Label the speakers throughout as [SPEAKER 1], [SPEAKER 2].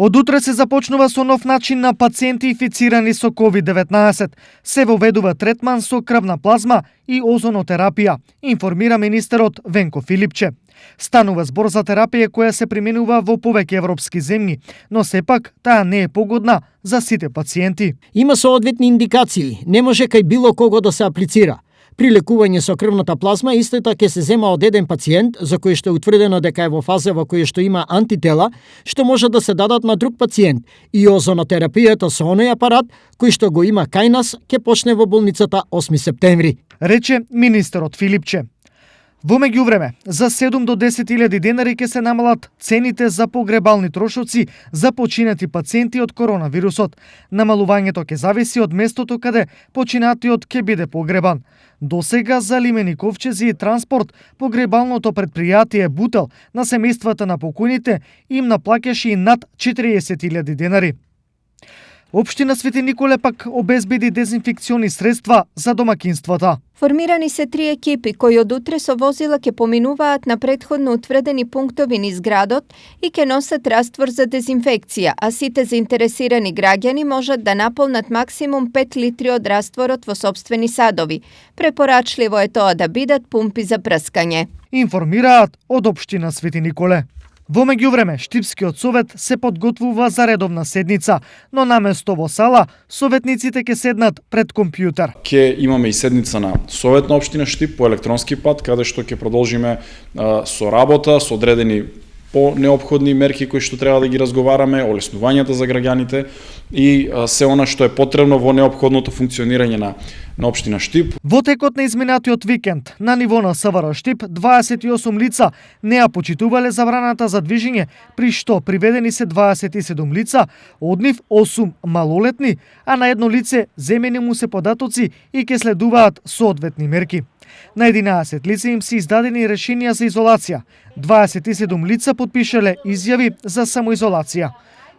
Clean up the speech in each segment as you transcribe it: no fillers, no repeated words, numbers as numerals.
[SPEAKER 1] Од утре се започнува со нов начин на пациенти инфицирани со COVID-19. Се воведува третман со крвна плазма и озонотерапија, информира министерот Венко Филипче. Станува збор за терапија која се применува во повеќе европски земји, но сепак таа не е погодна за сите пациенти.
[SPEAKER 2] Има соодветни индикации, не може кај било кого да се аплицира. При лекување со крвната плазма истата ќе се зема од еден пациент за кој што е утврдено дека е во фаза во која што има антитела, што може да се дадат на друг пациент, и озонотерапијата со оној апарат кој што го има кај нас ќе почне во болницата 8 септември,
[SPEAKER 1] рече министерот Филипче. Во меѓувреме, за 7 до 10.000 денари ќе се намалат цените за погребални трошоци за починати пациенти од коронавирусот. Намалувањето ќе зависи од местото каде починатиот ќе биде погребан. Досега за лимени ковчези и транспорт, погребалното предпријатие Бутел на семејствата на покојните им наплаќаше и над 40.000 денари. Општина Свети Николе пак обезбеди дезинфекциони средства за домакинствата.
[SPEAKER 3] Формирани се 3 екипи кои од утре со возила ќе поминуваат на претходно утврдени пунктови низ градот и ќе носат раствор за дезинфекција, а сите заинтересирани граѓани можат да наполнат максимум 5 литри од растворот во сопствени садови. Препорачливо е тоа да бидат пумпи за прскање.
[SPEAKER 1] Информираат од општина Свети Николе. Во меѓувреме, Штипскиот совет се подготвува за редовна седница, но наместо во сала, советниците ќе седнат пред компјутер.
[SPEAKER 4] Ќе имаме и седница на Совет на општина Штип по електронски пат, каде што ќе продолжиме со работа, со одредени по-неопходни мерки кои што треба да ги разговараме, олеснувањата за граѓаните и се она што е потребно во неопходното функционирање на општина Штип.
[SPEAKER 1] Во текот на изминатиот викенд, на ниво на СВР Штип, 28 лица не ја почитувале забраната за движење, при што приведени се 27 лица, од нив 8 малолетни, а на едно лице земени му се податоци и ќе следуваат соодветни мерки. На 11 лица им се издадени решенија за изолација. 27 лица потпишале изјави за самоизолација.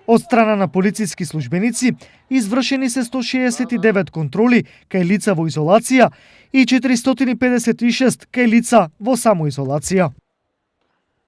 [SPEAKER 1] Од страна на полициски службеници извршени се 169 контроли кај лица во изолација и 456 кај лица во самоизолација.